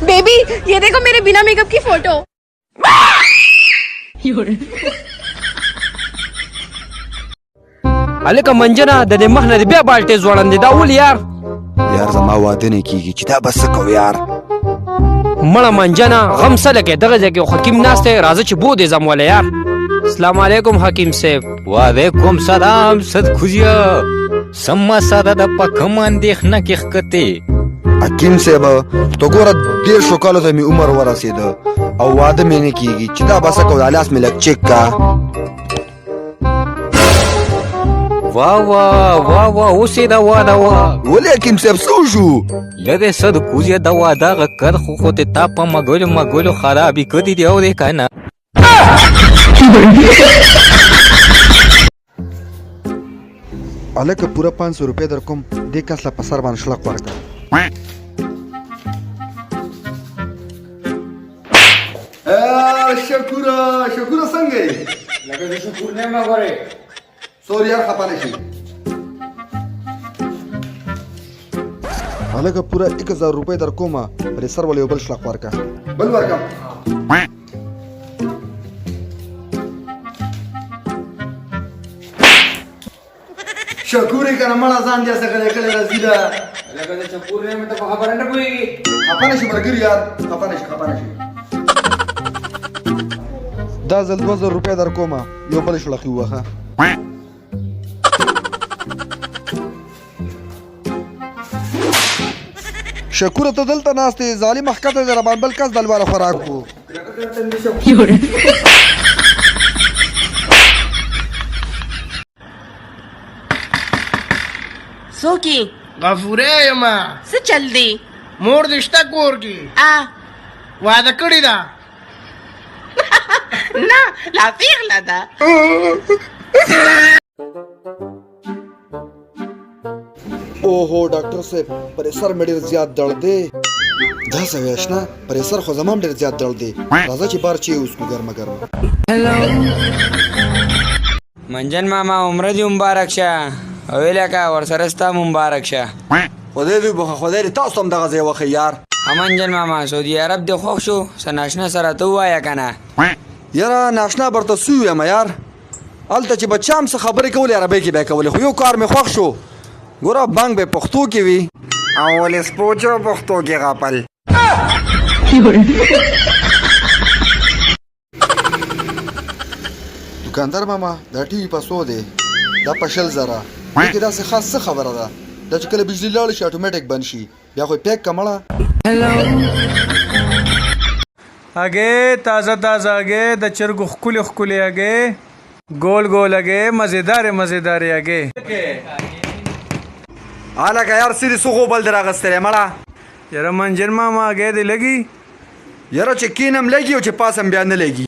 Baby ये देखो मेरे बिना मेकअप की फोटो। هلکه منجنه د دې مخ نه دې بیا بالټې ځوړندې دا ولې یار؟ یار زما واده نه کیږي چې دا به څه کوو یار. مړه منجنه غم څه لکې دغه ځای کې یو حکیم ناست دی، راځه چې بو دې ځم وله یار. السلام علیکم حکیم صاحب. وعلیکم سلام صدکوزیه، سمه ساده ده په کومه اندېښنه کې ښکتې؟ حکیم صاحب ته ګوره 30 کالو ته مې عمر ورسېده او واده مې نه کیږي چې دا به څه کوو، دا لاس مې لږ چک کا. وا وا وا وا اوس یې دا واده وه. ولې حکیم صاحب څه وشو؟ یاره صدکوزیه دا واده هغه کرښو خو دې تا په مګلو مګلو خرابې کړي دي اورې که نه؟ هلکه پوره 500 روپۍ در کوم، دې کس له په سر باندې شړق ورکړه. شکوره شکوره څنګه یې؟ لکه زه شکور نه یم ګورې. سوري یار خفه نه شي. هلکه پوره 1000 روپۍ در کوم، پرې سر ولې یو بل شړق ورکړه. بل ورکړم. شکورې که نه مړه ځان دې هسې غلی کړی راځي ده. لکه زه شکور نه یم ته په خبره نه پوهېږې. خفه نه شي ملګري یار، خفه نه شي خفه نه شي. دا ځل 2000 روپۍ در کوم، یو بل شړقي ووهه. شکوره ته دلته ناست یې، ظالمه ښکته دې راباندې بل کس د لواره خوراک کړو. څوک یې؟ غفوری یم. څه چل دی؟ مور دې شته کور کې؟ واده کړې ده؟ نه لا پیغله ده. اوهو ډاکټر صاحب پر سر مې ډېر زیات درد دی. دا څه وایې اشنا؟ پر سر خو زما هم ډېر زیات درد دی، راځه چې بار چای وڅکو ګرمه ګرمه. منجن ماما عمره دې مبارک شه، او لکه ورسره ستا مبارک شه. خدای دې وبخښه، خدای دې تاسو هم دغه ځای وښیي یار. منجن ماما سعودي عرب دې خوښ شو، څه ناشنا سره ته ووایه که نه؟ یاره ناشنا به ورته څه ووایم یار، هلته چې به چا هم څه خبرې کولې عربۍ کې به یې کولې، خو یو کار مې خوښ شو، ګوره بانک به پښتو کې وي. او ولې سپوچو پښتو کې غاپل. دکاندار ماما دا ټي وي په څو دی؟ دا په 20,000. دې کې داسې خاص څه خبره ده؟ دا چې کله بجلي لاړه شي اټومیټک بند شي، بیا خو یې پیک که مړه. هګۍ تازه تازه هګۍ، د چرګو ښکلې ښکلې هګۍ، ګول ګول هګۍ، مزیدارې مزیدارې هګۍ. هلکه یار څه دې څه غوبل دې راغستی دی مړه؟ یاره منجن ماما هګۍ دې لګي؟ یاره چې کینم لګي او چې پاسم بیا نه لګي.